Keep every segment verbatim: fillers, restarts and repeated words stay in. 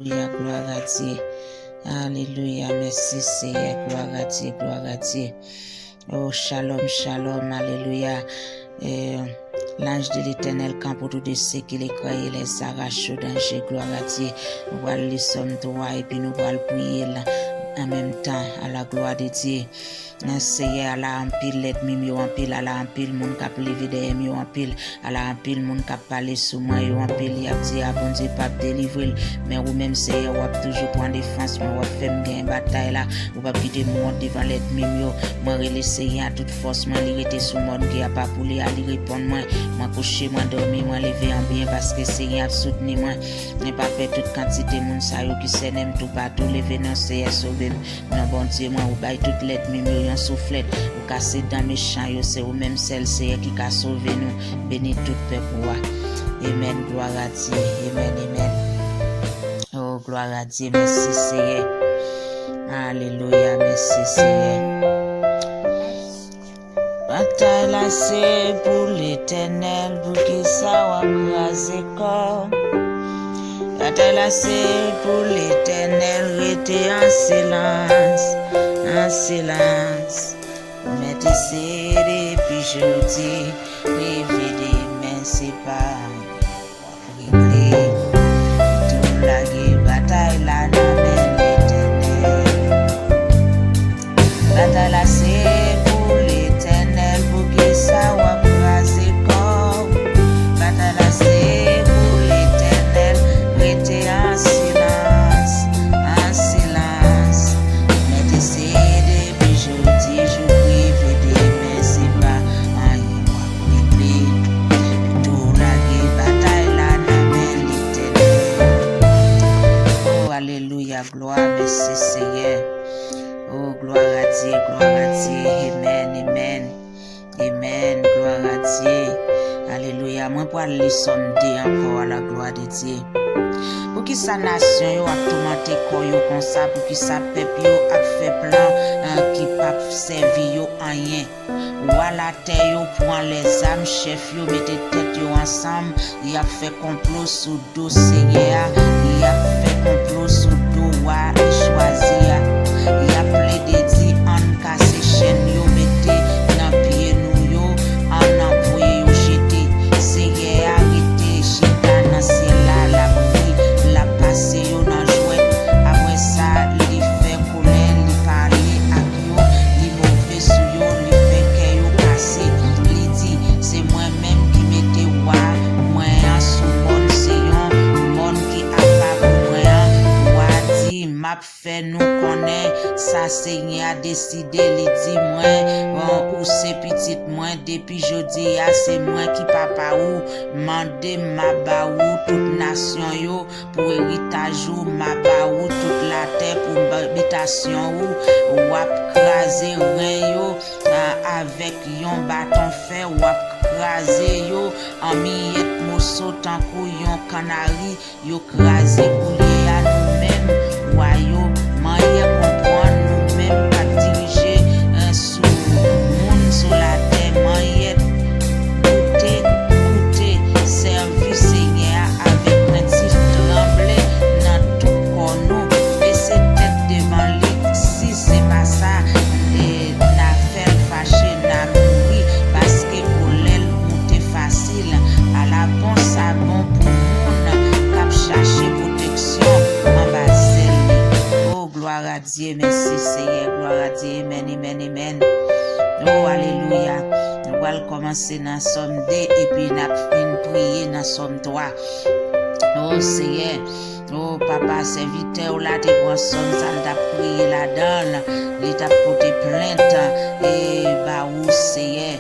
Alelouya, glwa a Dye. Alelouya, mèsi Seyè, glwa a Dye, glwa a Dye. Oh, shalom, shalom, alelouya. Eh, l'ange de l'Éternel campe autour de ceux qui le craignent et les arrache au danger, glwa a Dye. Nou pral li Sòm twa epi nou pral priye l an menm tan, à la gloire de Dieu. Seyè, ala anpil lènmi m yo anpil, ala anpil moun k ap leve dèyè m yo anpil, ala anpil moun k ap pale sou mwen yo anpil, y ap di, a, Bondye p ap delivre l. Men ou menm, Seyè, w ap toujou pran defans mwen, w ap fè m genyen batay la. Ou p ap kite m wont devan lènmi m yo. Mwen rele Seyè a tout fòs mwen, li rete sou mòn ke ap apoule a, li reponn mwen. Mwen kouche, mwen dòmi, mwen leve an byen, paske Seyè ap soutni mwen. Mwen pa pè tout kantite moun sa yo ki sènen m toupatou. Leve non, Seyè, sove m. Non, Bondye mwen, ou bay tout lènmi m yo yon souflèt. Ou kase dan mechan yo, se ou menm sèl, Seyè, ki ka sove nou. Beni tout pèp ou a. Amen, glwa a Dye. Amen, amen. Oh, glwa a Dye, mèsi, Seyè. Alelouya, mèsi, Seyè. Batay la se pou Letènèl, poukisa w ap kraze kò w? Batay la se pou Letènèl, rete an silans, an silans. Ou mèt eseye depi jodi, rive demen se pa regle. Tou lage batay la nan men Letènèl. Batay la se pou Letènèl, poukisa w ap kraze kò w? Batay la se pou Letènèl, rete an silans, an silans. Mèt eseye depi jodi jou rive demen, se pa anyen w ap regle. Tou lage batay la nan men Letènèl. Oh, alelouya, glwa, mèsi, Seyè. Oh, glwa a Dye, glwa a Dye. Amen, amen. Amen, glwa a Dye. Alelouya. Mwen pral li Sòm de ankò, à la gloire de Dieu. Poukisa nasyon yo ap toumante kò yo konsa? Poukisa pèp yo ap fè plan, eh, ki p ap sèvi yo anyen? Wa latè yo pran lèzam, chèf yo mete tèt yo ansanm, y ap fè konplo sou do Seyè a, y ap fè konplo sou do wa li chwazi a. Y ap plede di, ann kase chèn yo mete nan pye nou yo, ann anvoye yo jete. Seyè a rete chita nan syèl la, l ap ri, l ap pase yo nan jwèt. Apre sa, li fè kolè, li pale ak yo, li move sou yo, li fè kè yo kase. Li di, se mwen menm ki mete wa mwen an sou mòn Seyon, mòn ki apa pou mwen an. Wa di, m ap fè nou konnen sa Senyè a deside. Li di mwen, bon, ou se pitit mwen, depi jodi a, se mwen ki papa ou. Mande m, m a ba ou tout nasyon yo pou eritaj ou, m a ba ou tout latè pou bitasyon ou. W ap kraze ren yo, a, avèk yon baton fè, w ap kraze yo an miyèt moso tankou yon kannari. Yo kraze koulye a, nou menm, wa yo, manyè konprann, nou menm k ap dirije, eh, sou moun sou latè, manyè koute, koute, sèvi Senyè a avèk krentif, tranble nan tout kò nou, bese tèt devan li, si se pa sa, eh, n a fè l fache, n a mouri, paske kolè l moute fasil. Ala bon sa bon pou moun k ap chache pwoteksyon anba zèl li. O, glwa a Dye, mèsi Seyè, glwa a Dye, amèn, amèn, amèn. O, alelouya. Nou pral kòmanse nan Sòm de, epi n ap fin priye nan Sòm twa. O, Seyè, o, Papa, sèvitè w la te pran Sòm sa, l t ap priye ladan l, li t ap pote plent, e, ba ou, Seyè.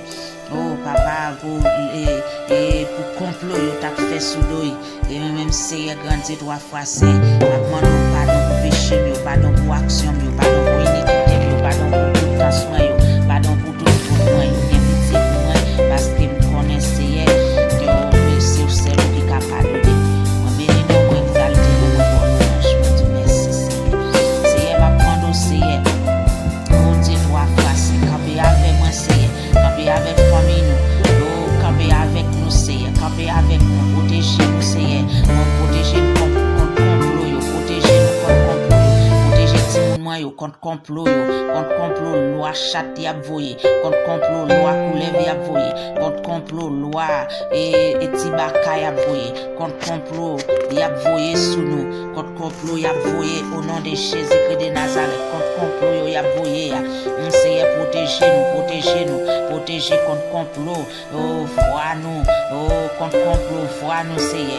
O, Papa, pou, e, e, pou konplo yo t ap fè sou do l. E mwen menm, Seyè, grandi twa fwa sen, m ap mande w padon pou peche m yo, padon pou aksyon m yo, padon pou inikite m yo, padon pou tout tans mwen yo, padon pou tout fot mwen yo. Gen pitye pou mwen, paske m konnen, Seyè, ke w, se w sèl ou ki ka padone. Mwen beni non w, mwen egzalte non w, mwen ba w lwanj, mwen di w mèsi, Seyè. Seyè, m ap mande w, Seyè, Bondye twa fwa sen, kanpe avè mwen, Seyè. Kanpe avèk fanmi nou. O, kanpe avèk nou, Seyè. Kanpe avèk nou. Pwoteje nou, Seyè. Mwen pwoteje n kont, kont konplo yo. Pwoteje kont konplo yo, kont konplo lwa chat y ap voye, kont konplo lwa koulèv y ap voye, kont konplo lwa e, e ti baka y ap voye, kont konplo y ap voye sou nou, kont konplo y ap voye o non de Jezikri de Nazarèt, kont konplo yo y ap voye a. Mm, Seyè, pwoteje nou, pwoteje nou, pwoteje kont konplo, o vwa nou, o kont konplo vwa nou, Seyè,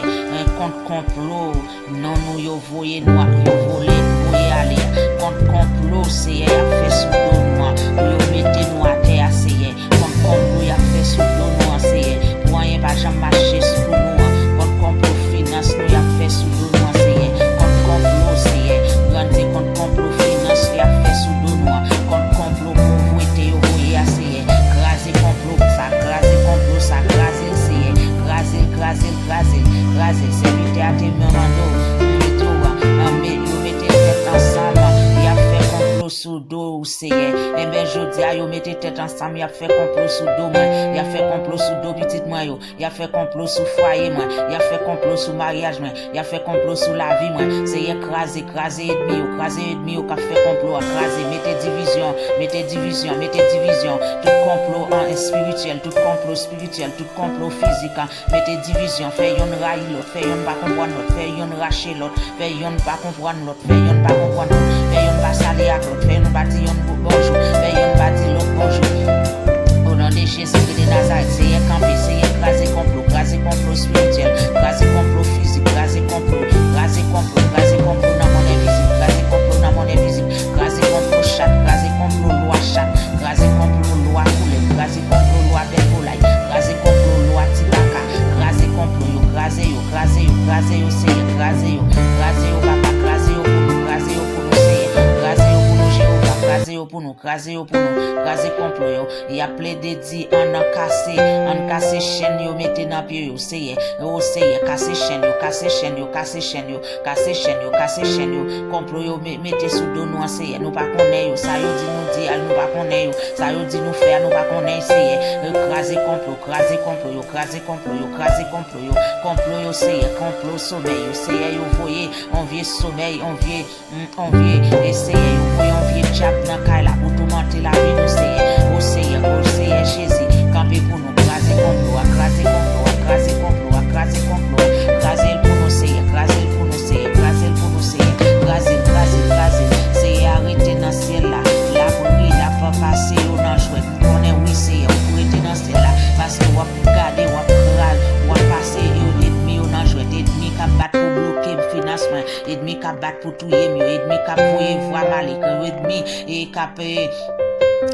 kont konplo non nou yo voye nou a, yo vole, voye ale a, kont konplo, Seyè, y ap fè sou do nou an, pou yo mete nou atè a, Seyè, kont konplo y ap fè sou do nou an, Seyè, pou anyen pa janm mache sou nou an, kont konplo finans nou y ap fè sou do nou an, Seyè, kont konplo, Seyè, grandi kont konplo finans y ap fè sou do nou an, kont konplo povrete yo voye a, Seyè, kraze konplo sa, kraze konplo sa, kraze l, Seyè, kraze l, kraze l, kraze l, kraze l, sèvitè a te mande w, m mete w, an, me, yo mete tèt ansanm, y ap fè konplo sou do w, Seyè. Enben, jodi a, yo mete tèt ansanm, y ap fè konplo sou do mwen, y ap fè konplo sou do pitit mwen yo, y ap fè konplo sou fwaye mwen, y ap fè konplo sou maryaj mwen, y ap fè konplo sou lavi mwen. Seyè, kraze, kraze ènmi yo, kraze ènmi yo k ap fè konplo a, kraze, mete divizyon, mete divizyon, mete divizyon, tout konplo an espirityèl, tout konplo espirityèl, tout konplo fizik, mete divizyon, fè yonn rayi lòt, fè yonn pa konprann lòt, fè yonn rache lòt, fè yonn pa konprann lòt, fè yonn pa konprann lòt, fè yonn pa salye ak lòt, fè yonn pa di yonn bonjou, fè yonn pa di lòt bonjou. O non de Jezikri de Nazarèt, Seyè, kanpe, Seyè, kraze konplo, kraze konplo espirityèl, kraze konplo fizik, kraze konplo, kraze konplo, kraze konplo nan mond envizib, kraze konplo nan mond envizib, kraze konplo chat, kraze konplo lwa chat, kraze konplo lwa koulèv, kraze konplo lwa bèl volay, kraze konplo lwa ti baka, kraze konplo yo, kraze yo, kraze yo, kraze yo, Seyè, kraze yo, kraze yo, Papa, kraze yo pou nou, kraze yo pou nou, Seyè, kraze yo pou nou, Jewova, kraze yo pou nou, kraze yo pou nou, kraze konplo yo. Y ap plede di, ann kase, ann kase chèn yo mete nan pye yo, Seyè. O Seyè, kase chèn yo, kase chèn yo, kase chèn yo, kase chèn yo, kase chèn yo. Konplo yo me- mete sou do nou an, Seyè. Nou pa konnen yo. Sa yo di nou di a, nou pa konnen yo. Sa yo di nou fè a, nou pa konnen, Seyè. Yo kraze konplo, kraze konplo yo, kraze konplo yo, kraze konplo yo. Konplo yo, Seyè, konplo somèy yo, Seyè, yo voye on vye somèy, on vye, mm, on vye, e Seyè, yo voye on vye dyab nan kay la pou toumante lavi nou, Seyè. O Seyè, o Seyè Jezi, kanpe pou nou, kraze konplo a, kraze konplo a, kraze konplo a, kraze konplo a, kraze l pou nou, Seyè, kraze l pou nou, Seyè, kraze l pou nou, Seyè, kraze l, kraze l, kraze l. Seyè a rete nan syèl la, l ap ri, l ap pase yo nan jwèt. M konnen wi, Seyè, ou rete nan syèl la, paske w ap gade, w ap kraz, w ap pase yo, ènmi yo nan jwèt, ènmi k ap bat pou bloke m finans mwen, ènmi k ap bat pou touye m yo, ènmi k ap voye vwa malik yo, ènmi, e, k ap, e,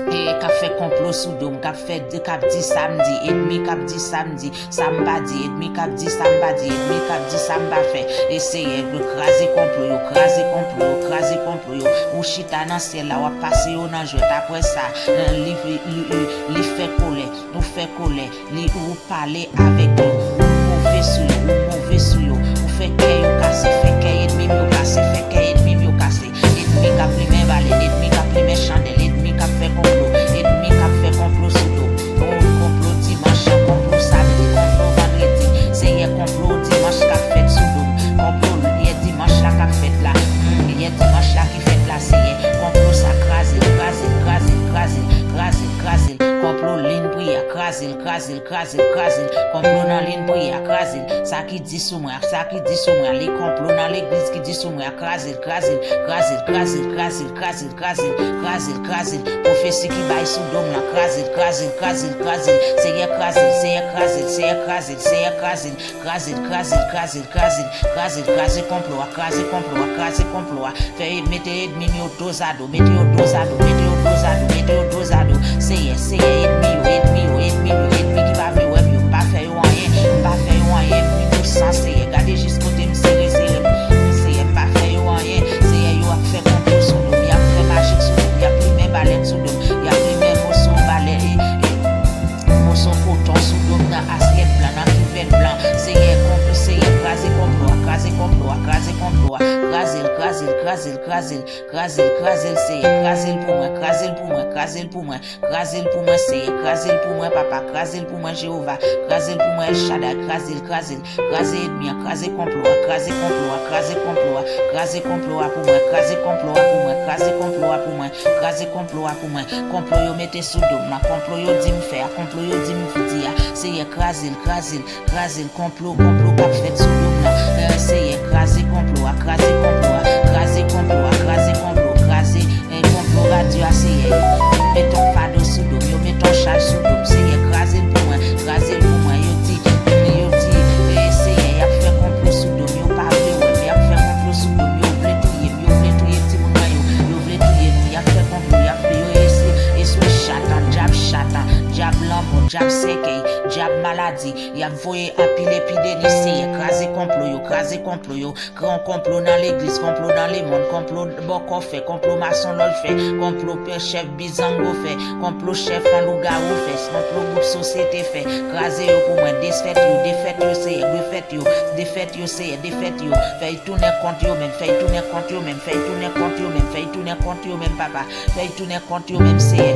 e, k ap fè konplo sou do m, k ap fè, k ap di sa m di, ènmi k ap di sa m di, sa m pa di, ènmi k ap di sa m pa di, ènmi k ap di sa m pa fè. E Seyè, yo kraze konplo yo, kraze konplo yo, kraze konplo yo. Ou chita nan syèl la, w ap pase yo nan jwèt. Apre sa, li, li, li, li fè kòlè, ou fè kòlè, li, ou pale avèk yo, ou move sou yo, ou move sou yo, ou fè kè yo kase, fè kè ènmi m yo kase, fè kè ènmi m yo kase. Ènmi k ap limen balèn, ènmi k ap limen chandèl, ènmi k ap fè konplo, ènmi k ap fè konplo sou do. O, konplo dimanch, konplo samdi, konplo vandredi. Seyè, konplo dimanch k ap fèt sou do m. Konplo yè dimanch la k ap fèt la. Hmm, yè dimanch la ki fèt la, Seyè. Konplo sa kraze l, kraze l, kraze l, kraze l, kraze l, kraze l. Konplo liy priyè, kraze l, kraze l, kraze l, kraze l. Konplo nan liy priyè, kraze l. Sa ki di sou mwen, sa ki di sou mwen, li konplo nan legliz ki di sou mwen, kraze l, kraze l, kraze l, kraze l, kraze l, kraze l, kraze l, kraze l, kraze l, kraze l. Pwofesi ki bay sou do m nan, kraze l, kraze l, kraze l, kraze l. Seyè, kraze l, Seyè, kraze l, Seyè, kraze l, Seyè, kraze l, kraze l, kraze l, kraze l, kraze l, kraze l, kraze konplo a, kraze konplo a, kraze konplo a. Fè mete ènmi m yo dozado, mete yo dozado, mete yo dozado, mete yo dozado. Seyè, Seyè, ènmi yo, ènmi yo, ènmi yo, ènmi ki pa vle wè m yo, m pa fè yo anyen, m pa fè yo anyen, m inosan, Seyè. Gade jis kote m sere, sere m, Seyè, m pa fè yo anyen. Seyè, yo ap fè konplo sou do m, y ap fè majik sou do m, y ap limen balèn sou do m, y ap limen moso balèn, e, e, moso koton sou do m nan asyèt blan, nan kivèt blan. Seyè, konplo, Seyè, kraze konplo a, kraze konplo a, kraze konplo a, kraze l, Kraze l, kraze l, kraze l, kraze l, kraze l, Seyè, kraze l pou mwen, kraze l pou mwen, kraze l pou mwen, kraze l pou mwen, Seyè, kraze l pou mwen, Papa, kraze l pou mwen, Jewova, kraze l pou mwen, El Shaddai, kraze l, kraze l, kraze ènmi an, kraze konplo a, kraze konplo a, kraze konplo a, kraze konplo a pou mwen, kraze konplo a pou mwen, kraze konplo a pou mwen, kraze konplo a pou mwen, konplo yo mete sou do m nan, konplo yo di m fè a, konplo yo di m di a, Seyè, kraze l, kraze l, kraze l, konplo, konplo k ap fèt sou do m nan. Eh, Seyè, kraze konplo a, kraze konplo a, kraze konplo a, kraze konplo, kraze, eh, konplo radyo a, Seyè. Yo met yon fado sou do m, yo met yon chaj sou do m, Seyè, kraze l pou mwen, kraze l pou mwen. Yo di, yo di, eh, Seyè, y ap fè konplo sou do m, yo pa vle wè m, y ap fè konplo sou do m, yo vle touye m, yo vle touye timoun mwen yo, yo vle touye nou, y ap fè konplo, y ap fè, yo eseye, eseye chatan, dyab chatan, dyab lanmò, dyab sèkèy, dyab maladi, y ap voye anpil epidemi, Seyè, kraze konplo yo, kraze konplo yo, kran konplo nan legliz, konplo nan lemonn, konplo bòkò fè, konplo masonlòj fè, konplo pè chèf bizango fè, konplo chèf an lougawou fè, konplo gwoup sosyete fè, kraze yo pou mwen, defèt yo, defèt yo, Seyè, defèt yo, defèt yo, Seyè, defèt yo, fè y tounen kont yo menm, fè y tounen kont yo menm, fè y tounen kont yo menm, fè y tounen kont yo menm, Papa. Fè y tounen kont yo menm, Seyè.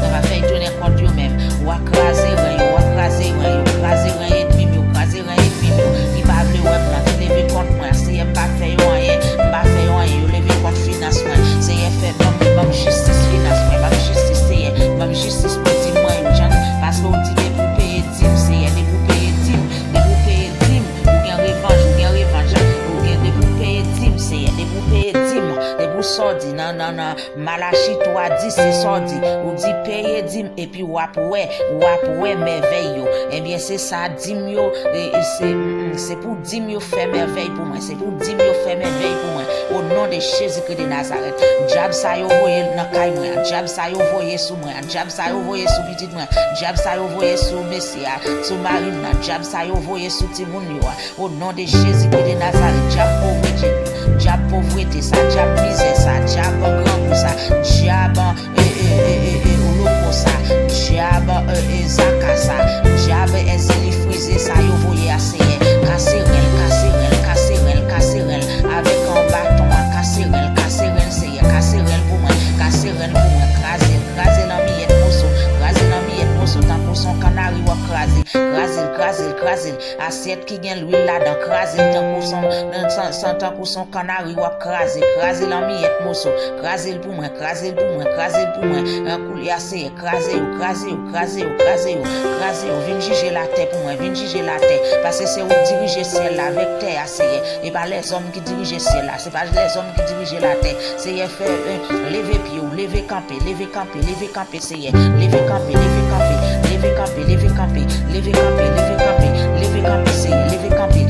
Papa, fè y tounen kont yo menm. W a kraze ren yo, w a kraze ren yo, kraze ren ènmi m yo, kraze ren ènmi m yo. Ki pa vle wè m nan, ki leve kont mwen an, Seyè, m pa fè yo anyen, m pa fè yo anyen, yo leve kont finans mwen. Seyè, fè ban m, ban m jistis finans mwen, ban m jistis, Seyè, ban m jistis pou dim mwen yo, jan, paske w di depi w peye dim, Seyè, depi w peye dim, depi w peye dim, ou gen revanj, ou gen revanj, ou gen, depi w peye dim, Seyè, depi w peye dim, depi w sòdi nan, nan, nan, Malachi twa dis, se sa w di. Ou di, peye dim, epi w ap wè, w ap wè mèvèy yo. Ebyen, se sa, dim yo, e, e, se, mm, mm, se pou dim yo fè mèvèy pou mwen. Se pou dim yo fè mèvèy pou mwen. O non de Jezikri de Nazarèt. Dyab sa yo voye nan kay mwen an. Dyab sa yo voye sou mwen an. Dyab sa yo voye sou pitit mwen. Dyab sa yo voye sou mesye a. Sou mari m nan. Dyab sa yo voye sou timoun yo a. O non de Jezikri de Nazarèt, dyab povrete, dyab povrete sa, dyab mizè sa, dyab grangou sa, dyab, e, e, e, e, e, oloko sa, dyab, e, e, zaka sa, dyab èzili frize sa yo voye a Seyè. Kase ren l, kase ren l, kase ren l, kase ren l, avèk an baton an, kase ren l, kase ren l, Seyè, kase ren l pou mwen, kase ren l pou mwen, kraze l, kraze l an miyèt moso, kraze l an miyèt moso, tankou s on kannari w ap kraze, kraze l, kraze l, kraze l. Asyèt ki gen lwil ladan, kraze l tankou s on, s on, s on, tankou s on kannari w ap kraze, kraze l an miyèt moso, kraze l pou mwen, kraze l pou mwen, kraze l pou mwen. An koulye a, Seyè, kraze yo, kraze yo, kraze yo, kraze yo, kraze yo. Vin jije latè pou mwen, vin jije latè, paske se ou k dirije syèl la avèk tè a, Seyè. E pa lèzòm ki dirije syèl la, se pa lèzòm ki dirije latè. Seyè, fè, eh, leve pye w, leve kanpe, leve kanpe, leve kanpe, Seyè. Leve kanpe, leve kanpe, leve kanpe, leve kanpe, leve kanpe, leve kanpe, leve kanpe, Seyè, leve kanpe.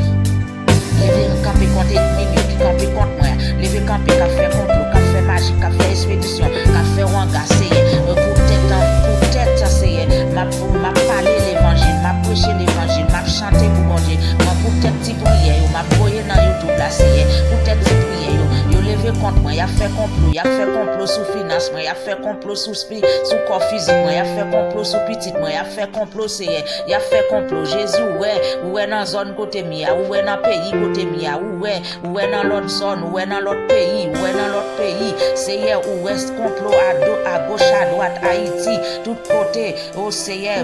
Leve kanpe kont ènmi m yo ki kanpe kont mwen. Leve kanpe k ap fè konplo, k ap fè maji, k ap fè espedisyon, k ap fè wanga, Seyè. Poutèt, poutèt, Seyè, m ap, m ap pale levanjil, m ap preche levanjil, m ap chante pou Bondye. Mwen, poutèt ti priyè yo, m ap voye nan YouTube la, Seyè. Poutèt ti priyè yo, yo leve kont mwen, y ap fè konplo, y ap fè konplo sou finans mwen, y ap fè konplo sou spi-, sou kò fizik mwen, y ap fè konplo sou pitit mwen, y ap fè konplo, Seyè, y ap fè konplo. Jezi, ou wè, ou wè nan zòn kote m ye a, ou wè nan peyi kote m ye a, ou wè, ou wè nan lòt zòn, ou wè nan lòt peyi, ou wè nan lòt peyi. Seyè, ou wè konplo a do, a goch, a dwat, Ayiti, tout kote, o Seyè,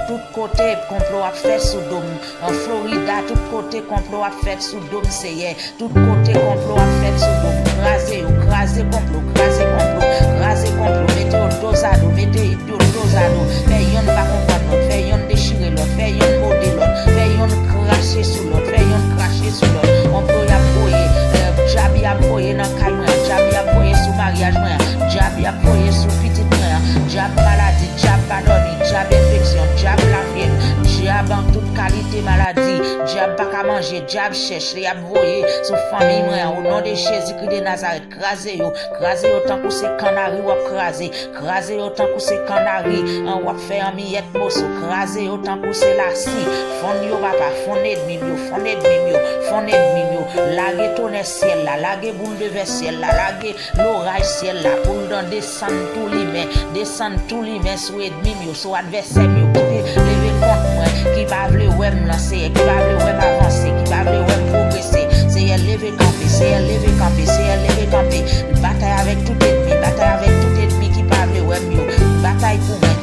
tout kote konplo ap fèt sou do m. An Florida, tout kote konplo ap fèt sou do m, Seyè. Tout kote konplo ap fèt sou do m, kraze yo, kraze konplo, kraze konplo, kraze konplo, mete yo dozado, mete yo dozado, fè yonn pa konprann lòt, fè yonn dechire lòt, fè yonn mode lòt, fè yonn krache sou lòt, fè yonn krache sou lòt. Konplo y ap voye, eh, dyab y ap voye nan kay mwen an, dyab y ap voye sou maryaj mwen an, dyab y ap voye sou pitit mwen an, dyab maladi, dyab pa dòmi, dyab enfeksyon, dyab lafyèv, dyab an tout kalite maladi, dyab pa ka manje, dyab chèch, y ap voye sou fanmi mwen an, o non de Jezikri de Nazarèt, kraze yo, kraze yo tankou se kannari w ap kraze, kraze yo tankou se kannari an w ap fè an miyèt moso, kraze yo tankou se lasi, fonn yo, Papa, fonn ènmi m yo, fonn ènmi m yo, fonn ènmi m yo, lage tonè syèl la, lage boul de vè syèl la, lage loraj syèl la, pou l nan desann tou limen, desann tou limen sou ènmi m yo, sou advèsè m yo, ki te leve kont mwen, ki pa vle wè m nan, Seyè, ki pa vle wè m avanse, ki pa vle wè m pwogrese. Seyè, Leve kanpe, Seyè, leve kanpe, Seyè, leve kanpe. Batay avèk tout ènmi, batay avèk tout ènmi ki pa vle wè m yo. Batay pou mwen.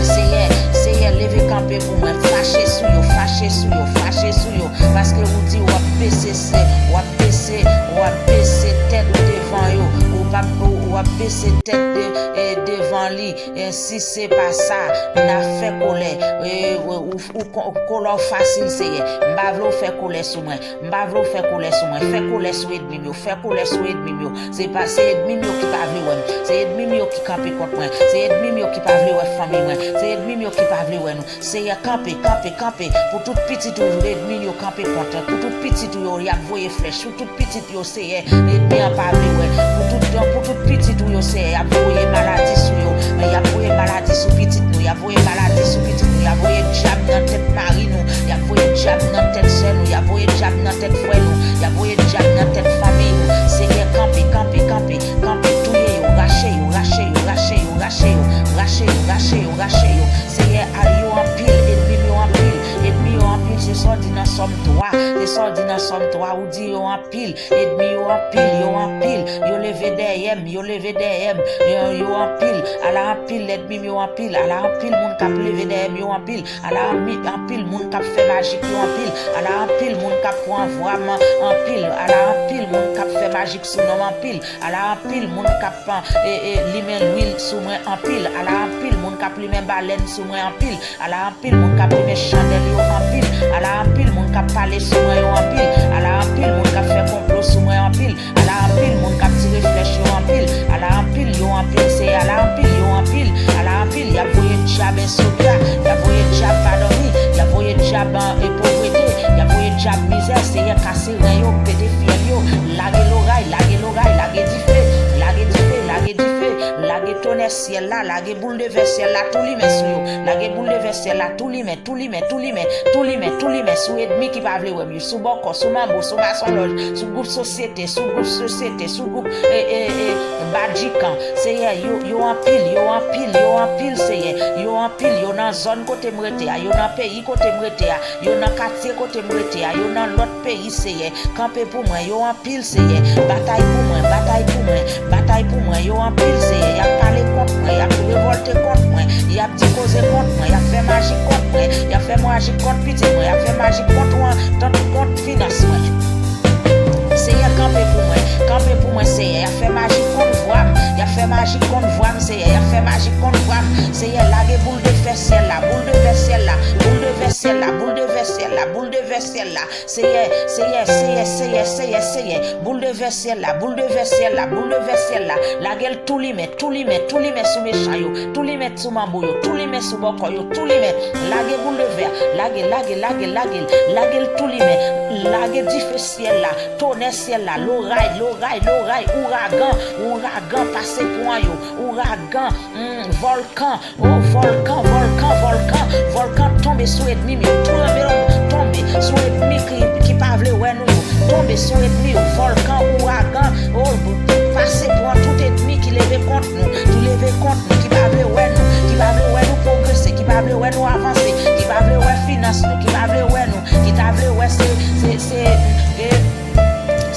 Seyè, Seyè, leve kanpe pou mwen. Fache sou yo, fache sou yo, fache sou yo. Paske ou di w ap bese, se, w ap bese, w ap bese tèt devan yo. Ou p ap, ou, w ap bese tèt de, e, devan li. E si se pa sa, n a fè kòlè. E, ou, ou, ou ko-, kòlè w fasil, Seyè. M pa vle w fè kòlè sou mwen. M pa vle w fè kòlè sou mwen. Fè kòlè sou ènmi m yo. Fè kòlè sou ènmi m yo. Se pa, se ènmi m yo ki pa vle wè m. Se ènmi m yo ki kanpe kont mwen. Se ènmi m yo ki pa vle wè fanmi mwen. Se ènmi m yo ki pa vle wè nou. Seyè, kanpe, kanpe, kanpe. Pou tout pitit ou ènmi yo kanpe kont. Pou tout pitit ou yo, y ap voye flèch. Pou tout pitit yo, Seyè, ènmi an pa vle wè. Pou tout, pou tout pitit ou yo, Seyè, y ap voye maladi sou yo. Y ap voye maladi sou pitit nou. Y ap voye maladi sou pitit nou. Y ap voye dyab nan tèt mari nou. Y ap voye dyab nan tèt sè nou. Y ap voye dyab nan tèt frè nou. Y ap voye dyab nan tèt fanmi nou. Seyè, kanpe, kanpe, kanpe, kanpe, touye yo, rache yo, rache yo, rache yo, rache yo, rache yo, rache yo, rache yo. Seyè, a yo anpil, ènmi m yo anpil, ènmi yo anpil, se sa w di nan Sòm twa, se sa w di nan Sòm twa, ou di yo anpil, ènmi yo anpil, yo anpil, yo leve dèyè m, yo leve dèyè m, yo, yo anpil, ala anpil ènmi m yo anpil, ala anpil moun k ap leve dèyè m yo anpil, ala anmi-, anpil moun k ap fè majik yo anpil, ala anpil moun k ap pran vwa m anpil, ala anpil moun k ap fè majik sou non m anpil, ala anpil moun k ap, e, e, limen lwil sou mwen anpil, ala anpil moun k ap limen balèn sou mwen anpil, ala anpil moun k ap limen chandèl yo anpil, ala anpil moun k ap pale sou mwen yo anpil, ala anpil moun k ap fè konplo sou mwen anpil, ala anpil moun k ap tire flèch yo anpil, ala anpil yo anpil, Seyè, ala anpil yo anpil, ala anpil, y ap voye dyab ensomnia, y ap voye dyab pa dòmi, y ap voye dyab, e, povrete, y ap voye dyab mizè, Seyè, kase ren yo, pete fyèl yo, lage loray, lage loray, lage dife, lage dife, lage dife, lage tonè syèl la, lage boul de vè syèl la, tou limen sou yo, lage boul de vè syèl la, tou limen, tou limen, tou limen, tou limen, tou limen sou ènmi ki pa vle wè m yo, sou bòkò, sou manbo, sou masonlòj, sou gwoup sosyete, sou gwoup sosyete, sou gwoup, e, e, e, badjikan. Seyè, yo, yo anpil, yo anpil, yo anpil, Seyè. Yo anpil, yo nan zòn kote m rete a, yo nan peyi kote m rete a, yo nan katye kote m rete a, yo nan lòt peyi, Seyè. Kanpe pou mwen, yo anpil, Seyè. Batay pou mwen, batay pou mwen, batay pou mwen, yo anpil, Seyè. Y ap pale kont mwen, y ap revòlte kont mwen, y ap di koze kont mwen, y ap fè majik kont mwen, y ap fè majik kont pitit mwen, y ap fè majik kont ou an, tant kont finans mwen. Seyè, kanpe pou mwen, kanpe pou mwen, Seyè. Y ap fè majik kont vwa m, y ap fè majik kont vwa m, Seyè. Y ap fè majik kont vwa m, Seyè. Lage boul de fè syèl la, boul de vè syèl la, boul de vè syèl la, boul de vè syèl la, boul de vè syèl la. Seyè, Seyè, Seyè, Seyè, Seyè, Seyè. Boul de vè syèl la, boul de vè syèl la, boul de vè syèl la. Lage l tou limen, tou limen, tou limen sou mechan yo, tou limen sou manbo yo, tou limen sou bòkò yo, tou limen. Lage boul de vè, lage, lage, lage, lage l, lage l tou limen. Lage dife syèl la, tonè syèl la, loray, loray, loray, ouragan, ouragan, pase pran yo, ouragan, mm, vòlkan, o vòlkan, vòlkan, vòlkan, vòlkan tonbe sou ènmi m yo, tranblemanntè tonbe sou ènmi ki, ki pa vle wè nou yo, tonbe sou ènmi yo, vòlkan, ouragan, o pase pran tout ènmi ki leve kont nou, ki leve kont nou, ki pa vle wè nou, ki pa vle wè nou pwogrese, ki pa vle wè nou avanse, ki pa vle wè finans nou, ki pa vle wè nou, ki ta vle wè se, se, se, e,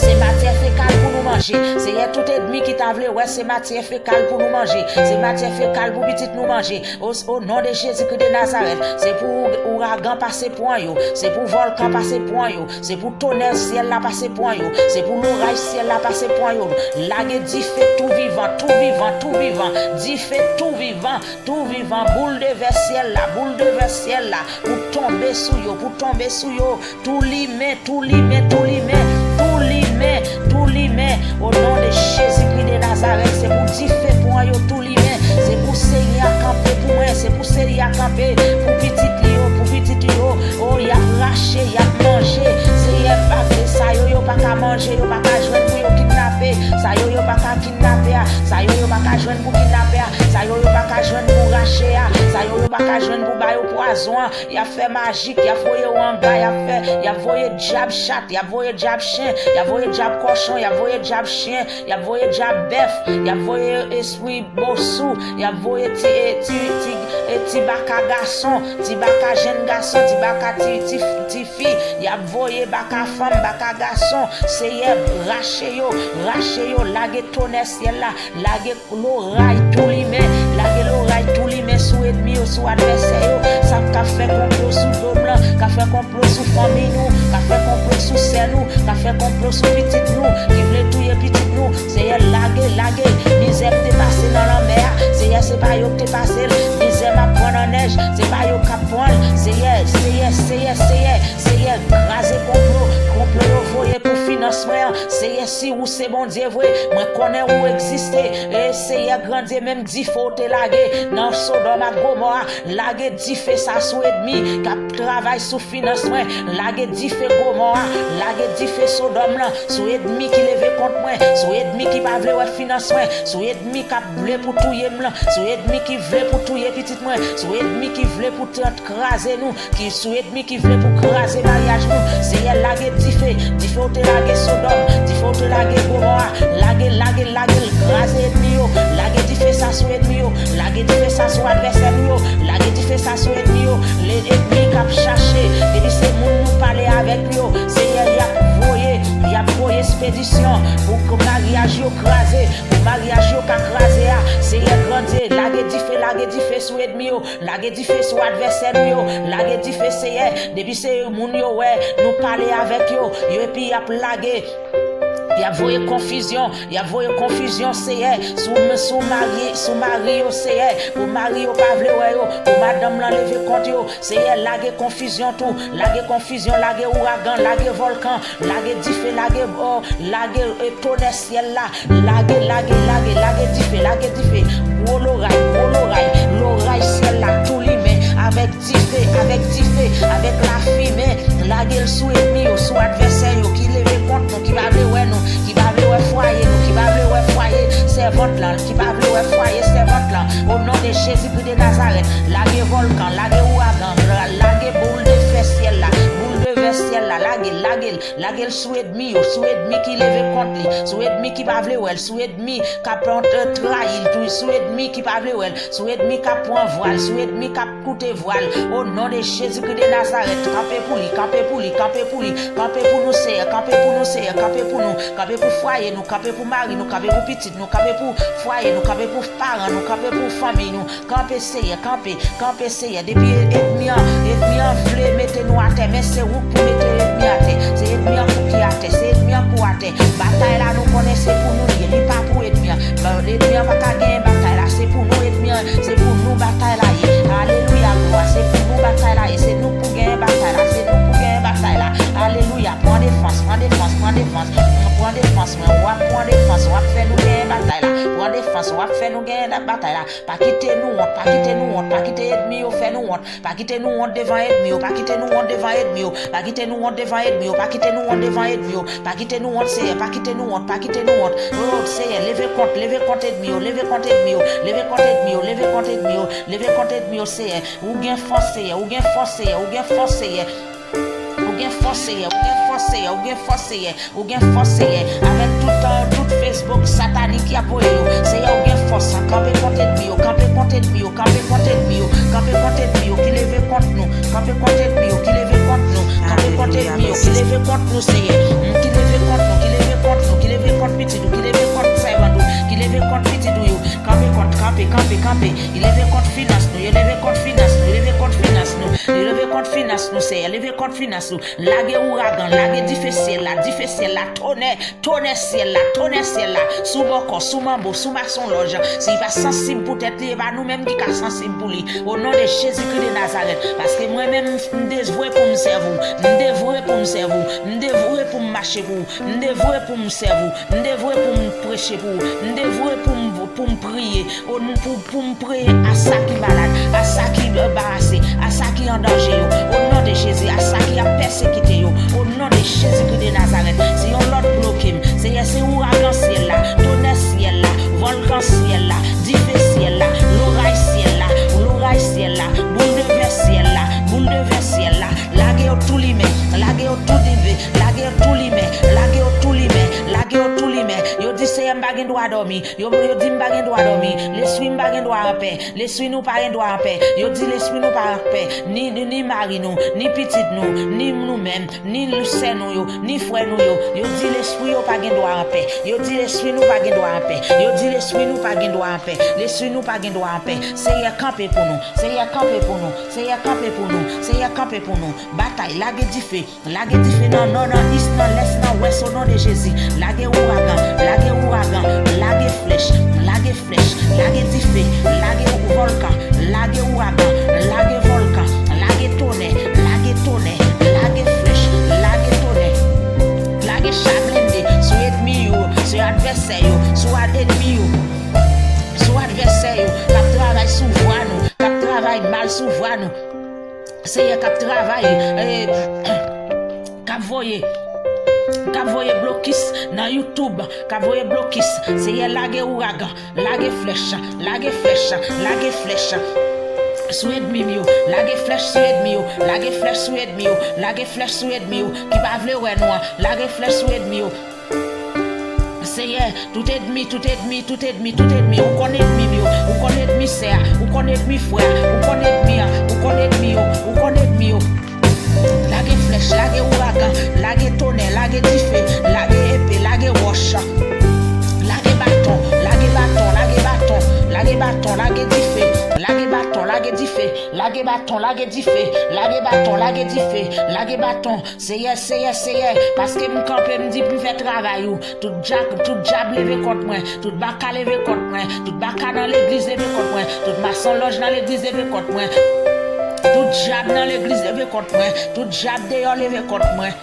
se matyè fekal pou nou manje. Seyè, tout ènmi ki ta vle wè se matyè fekal pou nou manje, se matyè fekal pou pitit nou manje. O, o non de Jezikri de Nazarèt, se pou ou-, ouragan pase pran yo, se pou vòlkan pase pran yo, se pou tonè syèl la pase pran yo, se pou loray syèl la pase pran yo. Lage dife tou vivan, tou vivan, tou vivan, dife tou vivan, tou vivan, boul de vè syèl la, boul de vè syèl la, pou tonbe sou yo, pou tonbe sou yo, tou limen, tou limen, tou limen, tou limen, tou limen. O non de Jezikri de Nazarèt, se pou dife pran yo tou limen, se pou Seyè a kanpe pou mwen, se pou Seyè a kanpe pou pitit li yo, pou pitit li yo. O, y ap rache, y ap manje. Seyè, pa vle sa yo, yo pa ka manje, yo pa ka jwenn pou yo kidnape. Sa yo yo pa ka kidnape a, sa yo yo pa ka jwenn pou kidnape a, sa yo yo pa ka jwenn pou rache a, sa yo yo pa ka jwenn pou ba yo pwazon an. Y ap fè majik, y ap voye wanga, y ap fè, y ap voye dyab chat, y ap voye dyab chen, y ap voye dyab kòchon, y ap voye dyab chen, y ap voye dyab bèf, y ap voye espri bosou, y ap voye ti, e, ti, ti, e, ti baka gason, ti baka jenn gason, ti baka ti, ti, ti fi, y ap voye baka fanm, baka gason. Seyè, rache yo, rache yo, lage tonè syèl la, lage loray tou limen, lage loray tou limen sou ènmi yo, sou advèsè yo, sa k ap fè konplo sou do m lan, k ap fè konplo sou fanmi nou, k ap fè konplo sou sè nou, k ap fè konplo sou pitit nou, ki vle touye pitit nou. Seyè, lage, lage, mizè m te pase nan lanmè a, Seyè, se pa yo k te pase l, mizè m ap pran nan nèj, se pa yo k ap pran l. Seyè, Seyè, Seyè, Seyè, Seyè, kraze konplo, konplo yo voye pou finans mwen an. Seyè, si ou se Bondye vre, mwen konnen ou egziste. E Seyè Grandye, menm dife w te lage nan Sodòm ak Gomò a, lage dife sa sou ènmi k ap travay sou finans mwen. Lage dife Gomò a, lage dife Sodòm lan sou ènmi ki leve kont mwen, sou ènmi ki pa vle wè finans mwen, sou ènmi k ap vle pou touye m lan, sou ènmi ki vle pou touye pitit mwen, sou ènmi ki vle pou t-, kraze nou, ki sou ènmi ki vle pou kraze maryaj nou. Seyè, lage dife, dife w te lage Sodòm, dife w te lage Gomò a, lage, lage, lage l, kraze ènmi yo, lage dife sa sou ènmi yo, lage dife sa sou advèsè nou yo, lage dife sa sou ènmi yo, le ènmi k ap chache, depi se moun nou pale avèk yo, Seyè, y ap voye, y ap voye espedisyon pou ke maryaj yo kraze, pou maryaj yo ka kraze a, Seyè Grandye, lage dife, lage dife sou ènmi yo, lage dife sou advèsè nou yo, lage dife, Seyè, depi se moun yo wè nou pale avèk yo, yo epi y ap lage, y ap voye konfizyon, y ap voye konfizyon, Seyè, sou, sou mari, sou mari yo, Seyè, pou mari yo pa vle wè yo, pou madanm lan leve kont yo, Seyè, lage konfizyon tou, lage konfizyon, lage ouragan, lage vòlkan, lage dife, lage, o, lage, e, tonè syèl la, lage, lage, lage, lage dife, lage dife, gwo loray, gwo loray, loray syèl la tou limen avèk dife, avèk dife, avèk lafimen, lage l sou ènmi yo, sou advèsè yo ki leve kont nou, ki pa vle wè nou, ki pa vle wè fwaye nou, ki pa vle wè fwaye sèvant lan, ki pa vle wè fwaye sèvant lan. O non de Jezikri de Nazarèt, lage vòlkan, lage ouragan, la-, lage boul de fè syèl la, boul de vè syèl la, lage l, lage l, lage l sou ènmi yo, sou ènmi ki leve kont li, sou ènmi ki pa vle wè l, sou ènmi k ap, e, trayi l, tou, sou ènmi ki pa vle wè l, sou ènmi k ap pran vwa l, sou ènmi k ap koute vwa l. O non de Jezikri de Nazarèt, kanpe pou li, kanpe pou li, kanpe pou li, kanpe pou nou, Seyè, kanpe pou nou, Seyè, kanpe pou nou, kanpe pou fwaye nou, kanpe pou mari nou, kanpe pou pitit nou, kanpe pou fwaye nou, kanpe pou paran nou, kanpe pou fanmi nou, kanpe, Seyè, kanpe, kanpe, Seyè. Depi ènmi an, ènmi an vle mete nou atè, men se ou k pou mete ènmi atè. Se ènmi an pou ki atè, se ènmi an pou atè. Batay la, nou konnen se pou nou li ye, li pa pou ènmi an. Ènmi an pa ka genyen batay la, se pou nou ènmi an, se pou nou batay la ye. Alelouya, glwa, se pou nou batay la ye, se nou k pou genyen batay la, se nou k pou genyen batay la. Alelouya, pran defans, pran defans, pran defans, pran defans mwen, w ap pran defans, w ap fè nou genyen batay la. Pran defans, w ap fè nou genyen batay la. Pa kite nou wont, pa kite nou wont, pa kite ènmi yo fè nou wont. Pa kite nou wont devan ènmi yo, pa kite nou wont devan ènmi yo, pa kite nou wont devan ènmi yo, pa kite nou wont devan ènmi yo, pa kite nou wont, Seyè, pa kite nou wont, pa kite nou wont. O Seyè, leve kont, leve kont ènmi yo, leve kont ènmi yo, leve kont ènmi yo, leve kont ènmi yo, leve kont ènmi yo, Seyè. Ou gen fòs, Seyè, ou gen fòs, Seyè, ou gen fòs, Seyè. Ou gen fòs, Seyè, ou gen fòs, Seyè, ou gen fòs, Seyè. Ou gen fòs, Seyè, avèk tout, e, tout Facebook satanik y ap voye yo. Seyè, ou gen fòs, kanpe kont ènmi yo, kanpe kont ènmi yo, kanpe kont ènmi yo, kanpe kont ènmi yo ki leve kont nou, kanpe kont ènmi yo ki leve kont nou, kanpe kont ènmi yo ki leve kont nou, Seyè, ki leve kont nou, ki leve kont nou, ki leve kont pitit ou, ki leve kont sèvant ou, ki leve kont pitit ou yo, kanpe kont, kanpe, kanpe, kanpe, ki leve kont finans nou, yo leve kont finans nou, yo leve kont finans nou, yo leve kont finans nou, Seyè, leve kont finans nou. Lage ouragan, lage dife syèl la, dife syèl la, tonè, tonè syèl la, tonè syèl la, sou bòkò, sou manbo, sou masonlòj. Si li pa sansib pou tèt li, e pa nou menm ki ka sansib pou li. O non de Jezikri de Nazarèt, paske mwen menm, m devwe pou m sèvi w, m devwe pou m sèvi w, m devwe pou m mache pou ou, m devwe pou m sèvi w, m devwe pou m preche pou ou, m devwe pou m, pou m priye. O non, pou, pou m preye a sa ki malad, a sa ki anbarase, a sa ki an danje yo. O non de Jezi, a sa ki ap pèsekite yo. O non de Jezikri de Nazarèt, se yon lòt bloke m. Seyè, se ouragan syèl Seyè, m pa gen dwa dòmi. Yo, yo di m pa gen dwa dòmi. Lespri m pa gen dwa anpè. Lespri nou pa gen dwa anpè. Yo di lespri nou pa anpè. Ni, ni, ni mari nou, ni pitit nou, ni nou menm, ni sè nou yo, ni frè nou yo. Yo di lespri yo pa gen dwa anpè. Yo di lespri nou pa gen dwa anpè. Yo di lespri nou pa gen dwa anpè. Lespri nou pa gen dwa anpè. Seyè, kanpe pou nou. Seyè, kanpe pou nou. Seyè, kanpe pou nou. Seyè, kanpe pou nou. Batay, lage dife. Lage dife nan nò, nan is, nan lès, nan wès, o non de Jezi. Lage ouragan, lage ouragan, lage flèch, lage flèch, lage dife, lage vòlkan, lage ouragan, lage vòlkan, lage tonè, lage tonè, lage flèch, lage tonè. Lage cha blende sou ènmi yo, sou advèsè yo, sou ad-, ènmi yo, sou advèsè yo k ap travay sou vwa nou, k ap travay mal sou vwa nou. Seyè k ap travay, eh, k ap voye, k ap voye blokis nan YouTube, k ap voye blokis. Seyè, lage ouragan, lage flèch, lage flèch, lage flèch sou ènmi m yo, lage flèch sou ènmi yo, lage flèch sou ènmi yo, lage flèch sou ènmi yo ki pa vle wè nou an, lage flèch sou ènmi yo. Seyè, tout ènmi, tout ènmi, tout ènmi, tout ènmi, ou konn ènmi m yo, ou konn ènmi sè a, ou konn ènmi frè a, ou konn ènmi an, ou konn ènmi yo, ou konn ènmi yo. Lage flèch, lage ouragan, lage tonè, lage dife, lage epe, lage wòch. Lage baton, lage baton, lage baton, lage baton, lage dife, lage baton, lage dife, lage baton, lage dife, lage baton, lage dife, lage baton. Seyè, Seyè, Seyè, paske m kanpe, m di pou m fè travay ou. Tout djab, tout djab leve kont mwen, tout baka leve kont mwen, tout baka nan legliz leve kont mwen, tout masonlòj nan legliz leve kont mwen, tout djab nan legliz leve kont mwen, tout djab deyò leve kont mwen.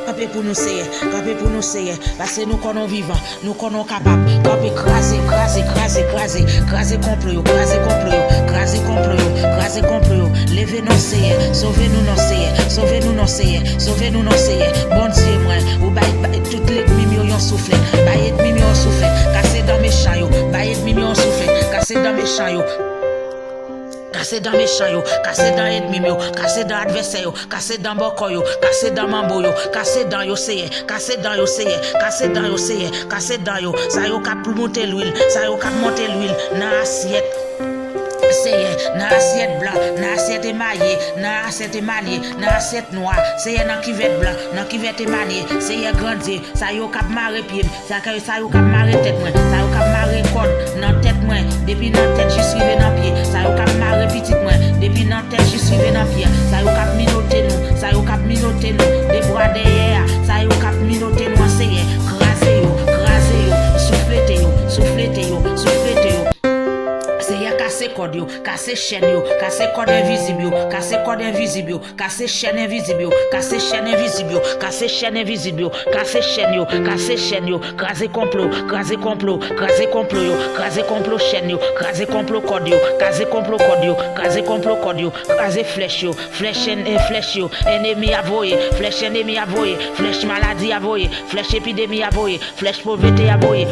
Kanpe pou nou, Seyè, kanpe pou nou, Seyè, paske nou konnen w vivan. Nou konnen w kapab. Kanpe, kraze, kraze, kraze, kraze, kraze konplo yo, kraze konplo yo, kraze konplo yo, kraze konplo yo. Leve non, Seyè, sove nou non, Seyè, sove nou non, Seyè, sove nou non, Seyè. Bondye mwen, ou bay, bay tout ènmi m yo yon souflèt, bay ènmi m yo yon souflèt, kase dan mechan yo, bay ènmi m yo yon souflèt, kase dan mechan yo. Kase dan mechan yo, kase dan ènmi m yo, kase dan advèsè yo, kase dan bòkò yo, kase dan manbo yo, kase dan yo, Seyè, kase dan yo, Seyè, kase dan yo, Seyè, kase dan yo. Sa yo k ap monte lwil, sa yo k ap monte lwil nan asyèt, Seyè, nan asyèt blan, nan asyèt emaye, nan asyèt emalye, nan asyèt nwa, Seyè, nan kivèt blan, nan kivèt emalye, Seyè, grandye, sa yo k ap mare pye m, sa k-, sa yo k ap mare tèt mwen, sa yo k ap mare kòd nan tèt mwen, depi nan tèt jis rive nan pye, sa yo k ap mare pitit mwen, depi nan tèt jis rive nan pye, sa yo k ap minote nou, sa yo k ap minote nou, de bra dèyè a, sa yo k ap minote nou an, Seyè, kraze yo, kraze yo, souflete yo, souflete yo, souflete yo. Seyè, kase kòd yo, kase chèn yo, kase kòd envizib yo, kase kòd envizib yo, kase chèn envizib yo, kase chèn envizib yo, kase chèn envizib yo, kase chèn yo, kase chèn yo, kraze konplo, kraze konplo, kraze konplo yo, kraze konplo chèn yo, kraze konplo kòd yo, kraze konplo kòd yo, kraze konplo kòd yo, kraze flèch yo, flèch èn-, eh, flèch yo, ènmi a voye, flèch ènmi a voye, flèch maladi a voye, flèch epidemi a voye, flèch povrete a voye,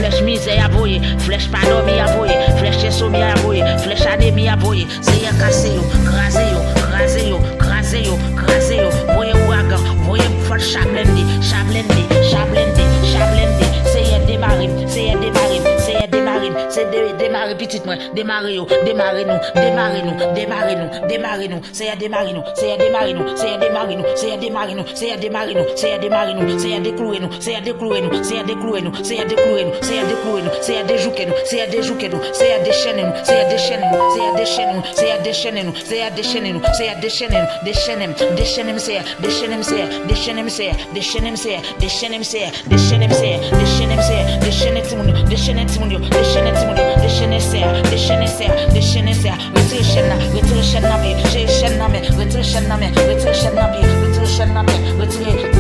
flèch mizè a voye, flèch pa dòmi a voye, flèch ensomni a voye, flèch anemi a voye. Seyè, kase yo, kraze yo, kraze yo, kraze yo, kraze yo. Voye ouragan, voye fòs cha blende, cha blende, cha blende, cha blende. Seyè, demare m, Seyè, demare m, Seyè, demare m. Se de-, demare pitit mwen, demare yo, demare nou, demare nou, demare nou, demare nou. Seyè, demare nou, Seyè, demare nou, Seyè, demare nou, Seyè, demare nou, Seyè, demare nou, Seyè, demare nou, Seyè, dekloure nou, Seyè, dekloure nou, Seyè, dekloure nou, Seyè, dekloure nou, Seyè, dekloure nou, Seyè, dejouke nou, Seyè, dejouke nou, Seyè, dechennen nou, Seyè, dechennen nou, Seyè, dechennen nou, Seyè, dechennen nou, Seyè, dechennen nou, Seyè, dechennen nou, dechennen m, dechennen m, Seyè, dechennen m, Seyè, dechennen m, Seyè, dechennen m, Seyè, dechennen m, Seyè, dechennen m, Seyè, dechennen m, Seyè, dechennen timoun yo, dechennen timoun yo, dechennen timoun yo, dechennen sè a, dechennen sè a, dechennen sè a. Retire chèn nan, retire chèn nan pye, retire chèn nan men, retire chèn nan men, retire chèn nan pye, retire chèn nan men, retire.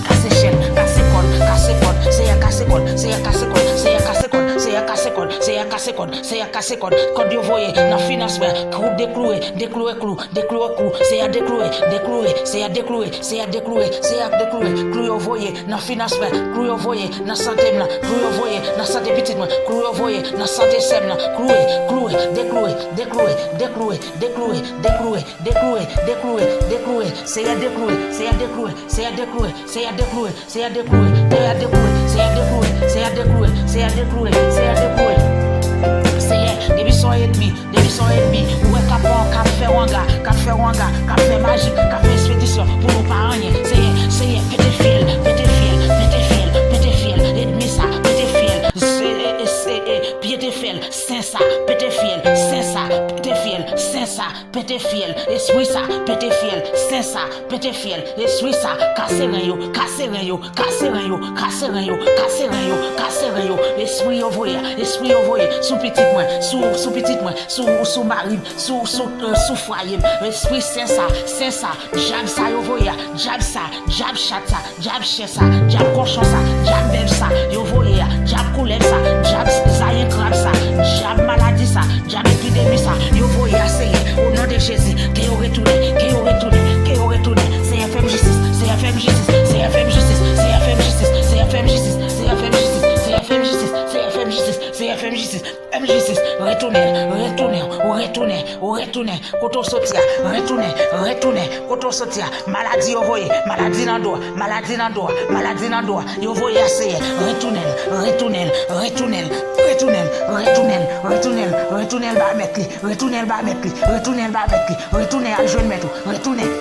Kase chèn, kase kòd, kase kòd, Seyè, kase kòd, Seyè, kase kòd, Seyè, kase kòd, Seyè, kase kòd, Seyè, kase kòd, Seyè kase kòd, kòd yo voye nan finans mwen, klou deklouwe, deklouwe klou, deklouwe klou, Seyè deklouwe, deklouwe, Seyè deklouwe, Seyè deklouwe, Seyè deklouwe, klou yo voye nan finans mwen, klou yo voye nan sante m nan, klou yo voye nan sante pitit mwen, klou yo voye nan sante sè m nan, klouwe, klouwe, deklouwe, deklouwe, deklouwe, deklouwe, deklouwe, deklouwe, deklouwe, deklouwe, Seyè deklouwe, Seyè deklouwe, Seyè deklouwe, Seyè deklouwe, Seyè deklouwe, Seyè deklouwe, Seyè deklouwe, Seyè deklouwe, Seyè deklouwe, Seyè deklouwe. Seyè, depi se yon ènmi, depi se yon ènmi, ou wè k ap, k ap fè wanga, k ap fè wanga, k ap fè maji, k ap fè espedisyon pou nou pa anyen. Seyè, Seyè, pete fyèl, pete fyèl, pete fyèl, pete fyèl, ènmi sa, pete fyèl, se, e, e, se, e, pete fyèl, sen sa, pete fyèl, sen sa, pete fyèl, sen sa. Pete fyèl, espri sa, pete fyèl, sen sa, pete fyèl, espri sa, kase ren yo, kase ren yo, kase ren yo, kase ren yo, kase ren yo, kase ren yo, espri yo voye, espri yo voye, sou pitit mwen, sou, sou pitit mwen, sou, sou mari m, sou, sou, euh, sou fwaye m, espri sen sa, sen sa, dyab sa yo voye a, dyab sa, dyab chat sa, dyab chen sa, dyab kochon sa, dyab bèf sa, yo voye a, dyab koulèv sa, dyab zayen krab sa, dyab maladi sa, dyab epidemi sa, yo voye a Seyè, o non de Jezi, ke yo retounen, ke yo retounen, ke yo retounen, Seyè fè m jistis, Seyè fè m jistis, Seyè fè m jistis, Seyè fè m jistis, Seyè fè m jistis, Seyè fè m jistis, Seyè fè m jistis, Seyè fè m jistis, Seyè fè m jistis, fè m jistis, retounen, retounen, ou retounen, ou retounen, kote w soti a, retounen, retounen, kote w soti a, maladi yo voye, maladi nan do a, maladi nan do a, maladi nan do a, yo voye a Seyè, retounen l, retounen l, retounen l, retounen l, retounen l, retounen l, retounen l ba mèt li, retounen l ba mèt li, retounen l ba mèt li, retounen al jwenn mèt ou, retounen.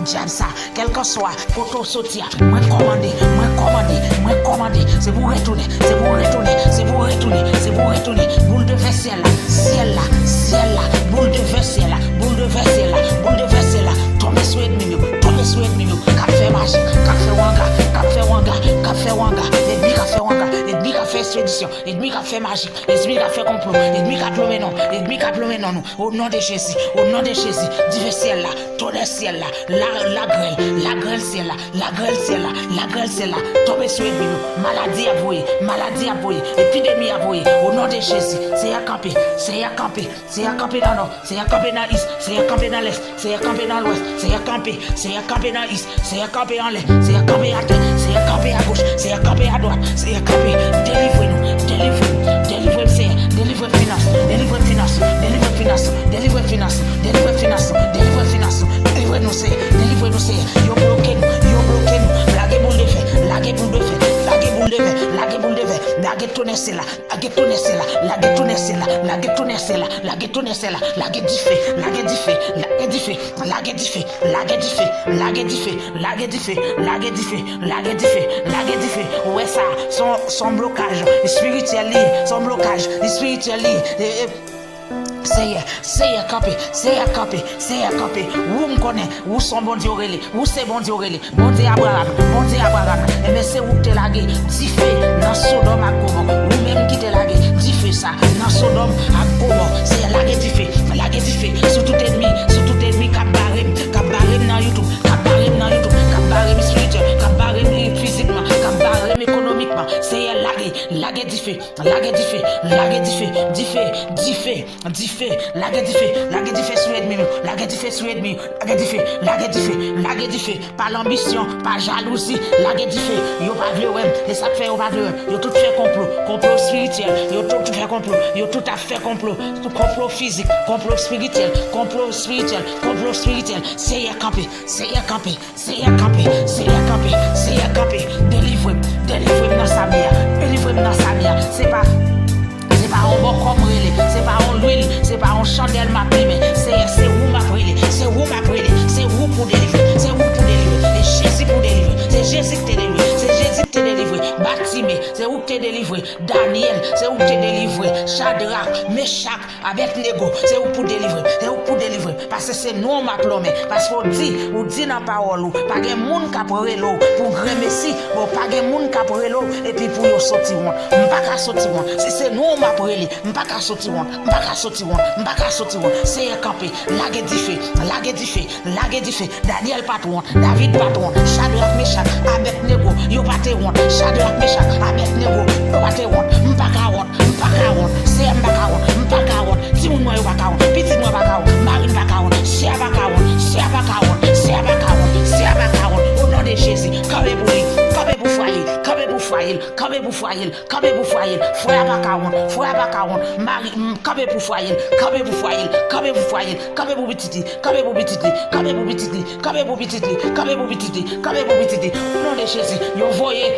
Dyab sa, kèlkanswa kote w soti a, mwen kòmande, mwen kòmande, mwen kòmande, se pou w retounen, se pou w retounen, se pou w retounen, se pou w retounen, boul de fè syèl la, syèl la, syèl la, boul de fè syèl la, boul de fè syèl la, boul de fè syèl la, tonbe sou ènmi m yo, tonbe sou ènmi m yo, k ap fè maji, k ap fè wanga, k ap fè wanga, k ap fè wanga, ènmi k ap fè wanga, ènmi k ap fè espedisyon, ènmi k ap fè maji, ènmi k ap fè konplo, ènmi k ap lonmen non, ènmi k ap lonmen non nou, o non de Jezi, o non de Jezi, dife syèl la, tonè syèl la, la, lagrèl, lagrèl syèl la, lagrèl syèl la, lagrèl syèl la, tonbe sou ènmi nou, maladi ap voye, maladi ap voye, epidemi ap voye, o non de Jezi, Seyè kanpe, Seyè kanpe, Seyè kanpe nan nò, Seyè kanpe nan is, Seyè kanpe nan lès, Seyè kanpe nan lwès, Seyè kanpe, Seyè kanpe nan is, Seyè kanpe anlè, Seyè kanpe atè, Seyè kanpe agoch, Seyè kanpe adwat, Seyè kanpe, delivre nou, delivre nou, delivre m Seyè, delivre finans, delivre finans, delivre finans, delivre finans, delivre finans, delivre finans, delivre nou Seyè, delivre nou Seyè, yo bloke nou, yo bloke nou, lage boul de fè, lage boul de fè, lage boul de fè, lage boul de fè, lage tonè syèl la, lage tonè syèl la, lage tonè syèl la, lage tonè syèl la, lage tonè syèl la, lage dife, lage dife, lage dife, lage dife, lage dife, lage dife, lage dife, lage dife, lage dife, lage dife. Ou wè sa, se yon, se yon blokaj espirityèl li ye, se yon blokaj espirityèl li ye. E, e, Seyè, Seyè kanpe, Seyè kanpe, Seyè kanpe. Ou m konnen, ou se yon Bondye w rele, ou se Bondye w rele. Bondye Abraram, Bondye Abraram, enben se ou ki te lage dife nan Sodòm ak Gomò. Ou menm ki te lage dife sa nan Sodòm ak Gomò. Seyè, lage dife, lage dife sou tout ènmi, sou tout ènmi k ap bare m, k ap bare m nan YouTube, k ap bare m nan YouTube, k ap bare m espirityèl, k ap bare m fizikman, k ap bare m ekonomikman. Seyè, lage, lage dife, lage dife, lage dife, dife, dife. Dife, lage dife, lage dife sou ènmi m yo, lage dife sou ènmi yo, lage dife, lage dife, lage dife, pa lanbisyon, pa jalouzi, lage dife, yo pa vle wè m, e sa k fè yo pa vle wè m, yo tout fè konplo, konplo espirityèl, yo tout fè konplo, yo tout ap fè konplo, konplo fizik, konplo espirityèl, konplo espirityèl, konplo espirityèl, Seyè kanpe, Seyè kanpe, Seyè kanpe, Seyè kanpe, Seyè kanpe, delivre m, delivre m nan sa m ye a, delivre m nan sa m ye a, se pa, se pa yon bòkò m rele, se pa yon lwil, se pa yon chandèl m ap limen, Seyè, se ou m ap rele, se ou m ap rele, se ou pou delivre, se ou pou delivre, se Jezi pou delivre, se Jezi ki te delivre, se Jezi ki te delivre Batime, se ou ki te delivre Danyèl, se ou ki te delivre Chadrak, Mechak, Abèdnego, se ou k pou delivre m, se ou k pou delivre m, paske se non w m ap lonmen, paske w di, ou di nan pawòl ou, pa gen moun k ap rele w pou grenmesi, bon, pa gen moun k ap rele w epi pou yo soti wont. M pa ka soti wont, si se non w m ap rele, m pa ka soti wont, m pa ka soti wont, m pa ka soti wont. Seyè kanpe, lage dife, lage dife, lage dife. Danyèl pa t wont, David pa t wont, Chadrak, Mechak, Abèdnego, yo pa te wont, Chadrak, Mechak, Abèdnego, yo pa te wont. M pa ka wont, m pa ka wont. Seyè, M pa ka wont, m pa ka wont, timoun mwen yo pa ka wont, pitit mwen pa ka wont, mari m pa ka wont, sè a pa ka wont, sè a pa ka wont, sè a pa ka wont, sè a pa ka wont. O non de Jezi, kanpe pou li, kanpe pou fwaye l, kanpe pou fwaye l, kanpe pou fwaye l, kanpe pou fwaye l. Frè a pa ka wont, frè a pa ka wont, mari, m, kanpe pou fwaye l, kanpe pou fwaye l, kanpe pou fwaye l, kanpe pou pitit li, kanpe pou pitit li, kanpe pou pitit li, kanpe pou pitit li, kanpe pou pitit li, kanpe pou pitit li. O non de Jezi, yo voye,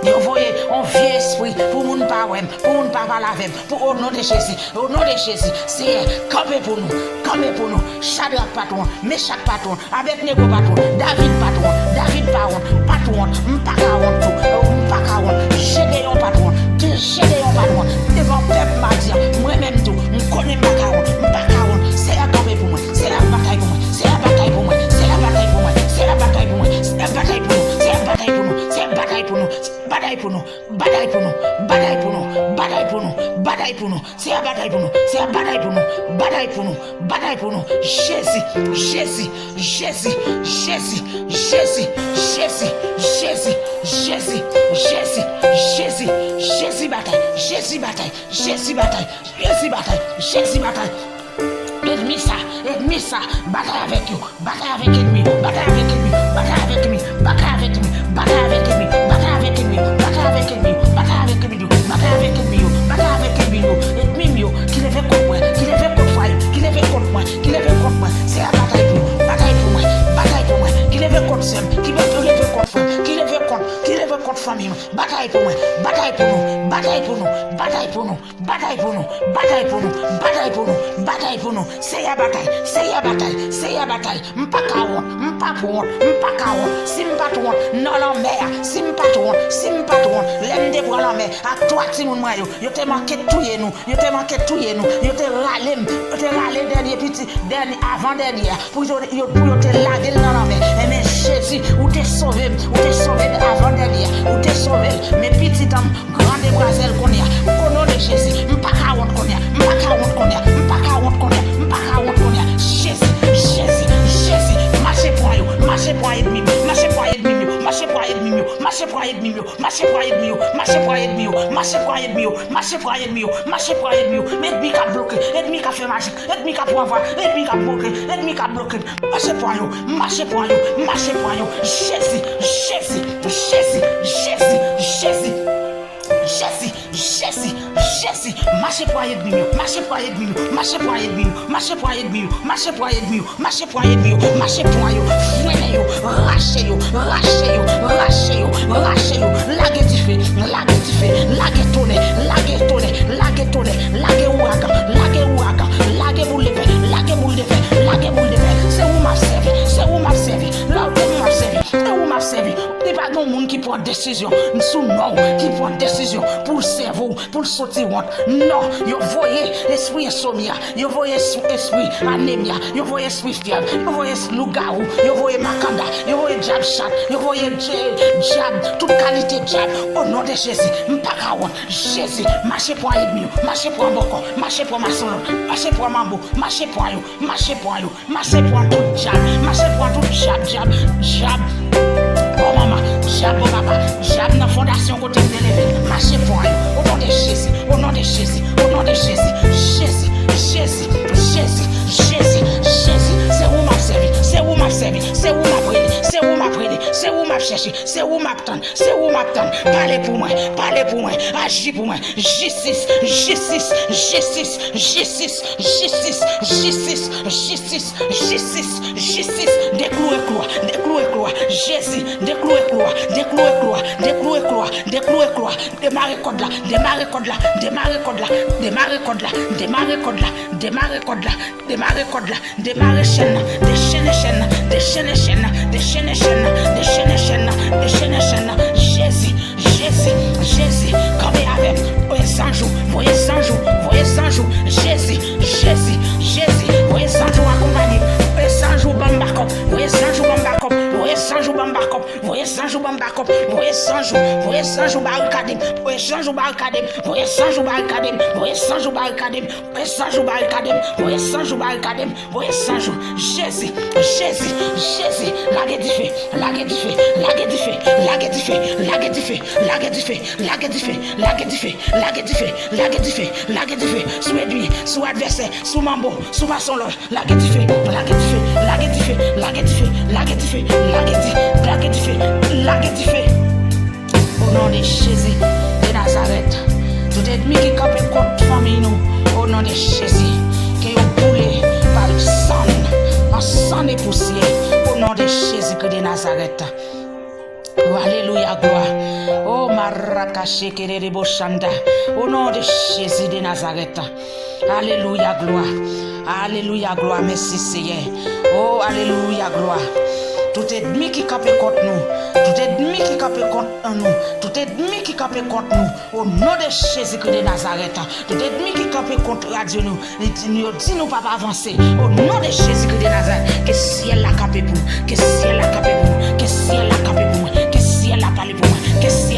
yo voye yon vye espri pou moun pa wè m, pou moun pa pale avè m. Pou, o non de Jezi, o non de Jezi, Seyè, kanpe pou nou, kanpe pou nou. Chadrak pa t wont, Mechak pa t wont, Abèdnego pa t wont, David pa t wont, David pa wont, pa t wont, m pa ka wont tou, m pa ka wont, Jedeyon pa t wont, Jedeyon pa t wont, devan pèp Madyan, mwen menm tou, m konnen m pa ka wont, m pa ka wont, Seyè kanpe pou mwen, Seyè batay pou mwen, Seyè batay pou mwen, Seyè batay pou mwen, Seyè batay pou mwen, Seyè batay pou mwen, Seyè batay pou nou, Seyè batay pou nou, Seyè batay pou nou, batay pou nou, batay pou nou, batay pou nou, batay pou nou, Seyè batay pou nou, Seyè batay pou nou, batay pou nou, batay pou nou, Jezi, Jezi, Jezi, Jezi, Jezi, Jezi, Jezi, Jezi, Jezi, Jezi, Jezi batay, Jezi batay, Jezi batay, Jezi batay, Jezi batay. Ènmi sa, ènmi sa, batay avèk yo, batay avèk ènmi yo, batay avèk ènmi, batay avèk ènmi, batay avèk ènmi, batay avèk ènmi, batay avèk ènmi, batay avèk ènmi, batay avèk ènmi yo, batay avèk ènmi yo, batay avèk ènmi yo, ènmi m yo, ki leve kont mwen, ki leve kont fwaye m, ki leve kont mwen, ki leve kont mwen, Seyè batay pou, batay pou mwen, batay pou mwen, ki leve kont sè m, ki leve kont frè m, ki leve kont, ki leve kont fanmi m, batay pou mwen, batay pou nou, batay pou nou, batay pou nou. Batay pou nou, batay pou nou, batay pou nou, batay pou nou. Seyè batay, Seyè batay, Seyè batay. M pa ka wont, m pa pou wont, m pa ka wont. Si m pa t wont nan lanmè a, si m pa t wont, si m pa t wont, lè m te pran lanmè ak twa timoun mwen yo, yo te manke touye nou, yo te manke touye nou, yo te rale m, yo te rale dènye piti, dènye, avan dènye a. Pou yo, yo, pou yo te lage l nan lanmè. Enben, Jezi, ou te sove m, ou te sove m avan dènye a, ou te sove l. Men pitit an m, grande brazèl kounye a. O non de Jezi, m pa ka wont kounye a, m pa ka wont kounye a, m pa ka wont kounye a, m pa ka wont kounye a. Jezi, Jezi, Jezi, mache pran yo, mache pran ènmi m yo, mache pran ènmi m yo, mache pran ènmi m yo, mache pran ènmi m yo, mache pran ènmi yo, mache pran ènmi yo, mache pran ènmi yo, mache pran ènmi yo, mache pran ènmi yo, ènmi k ap bloke, ènmi k ap fè majik, ènmi k ap ranvwa, ènmi k ap bloke, ènmi k ap bloke. Mache pran yo, mache pran yo, mache pran yo. Jezi, Jezi, Jezi, Jezi, Jezi, Jezi, Jezi, Jezi. Mache pran ènmi m yo, mache pran ènmi m yo, mache pran ènmi m yo, mache pran ènmi m yo, mache pran ènmi m yo, mache pran ènmi yo, mache pran yo, frennen yo, rache yo, rache yo, rache yo, rache yo, lage dife, lage dife, lage tonè, lage tonè, lage tonè, lage ouragan, lage ouragan, lage boul de fè, lage boul de fè, lage boul de fè. Se ou m ap sèvi, se ou m ap sèvi, lè w di m m ap sèvi, se ou m ap sèvi. Li pa gen moun ki pran desizyon sou non w, ki pran desizyon pou l sèvi w, pou l soti wont. Non, yo voye espri ensomni a, yo voye es-, espri anemi a, yo voye espri fyèv, yo voye es-, lougawou, yo voye makanda, yo voye dyab chat, yo voye dye-, dyab, tout kalite dyab. O non de Jezi, m pa ka wont. Jezi, mache pran ènmi yo, mache pran bòkò, mache pran mason lòt, mache pran manbo, mache pran yo, mache pran yo. Mache pran tout dyab, mache pran tout dyab, dyab, dyab. Bon manman, dyab bon papa, dyab nan fondasyon kote m te leve. Mache pran yo. O non de Jezi, o non de Jezi, o non de Jezi. Jezi, Jezi, Jezi, Jezi, Jezi. Se ou m ap sèvi, se ou m ap sèvi, se ou m ap rele, se ou m ap rele, se ou m ap chèche, se ou m ap tann, se ou m ap tann. Pale pou mwen, pale pou mwen, aji pou mwen. Jistis, jistis, jistis, jistis, jistis, jistis, jistis, jistis, jistis, jistis, deklouwe klou a, deklouwe klou a, Jezi, deklouwe klou a, deklouwe klou a, deklouwe klou a, deklouwe klou a, demare kòd la, demare kòd la, demare kòd la, demare kòd la, demare kòd la, demare kòd la, demare kòd la, demare chèn nan, dechennen chèn nan, dechennen chèn nan, dechennen chèn nan, dechennen chèn nan, dechennen chèn nan, Jezi, Jezi, Jezi, kanpe avè m. Voye zanj ou, voye zanj ou, voye zanj ou. Jezi, Jezi, Jezi, voye zanj ou akonpanye m. Voye zanj ou ban m bakòp. Voye zanj ou ban m bakòp. Voye zanj ou ban m bakòp. Voye zanj ou ban m bakòp. Voye zanj Voye zanj ou barikade m, voye zanj ou barikade m, voye zanj ou barikade m, voye zanj ou barikade m, voye zanj ou barikade m, voye zanj ou barikade m, voye zanj ou. Jezi, Jezi, Jezi, lage dife, lage dife, lage dife, lage dife, lage dife, lage dife, lage dife, lage dife, lage dife, lage dife, lage dife, sou ènmi, sou advèsè, sou manbo, sou masonlòj, lage dife, lage dife, lage dife, lage dife, lage dife, lage di, lage dife, lage dife. O non de Jezi de Nazarèt, tout ènmi ki kanpe kont fanmi nou, o non de Jezi, ke yo boule pa l sann, an sann e pousyè, o non de Jezi Kri de Nazarèt. O alelouya, glwa. O marakache kerere bochanda. O non de Jezi de Nazarèt. Alelouya, glwa. Alelouya, glwa. Mèsi, Seyè. O alelouya, glwa. Tout ènmi ki kanpe kont nou, tout ènmi ki kanpe kont nou, tout ènmi ki kanpe kont nou, o non de Jezi Kri de Nazarèt, tout ènmi ki kanpe kont radyo nou, li di nou, yo di nou pa pa avanse. O non de Jezi Kri de Nazarèt, ke syèl la kanpe pou nou, ke syèl la kanpe pou nou, ke syèl la kanpe pou mwen, ke syèl la pale pou mwen, ke syèl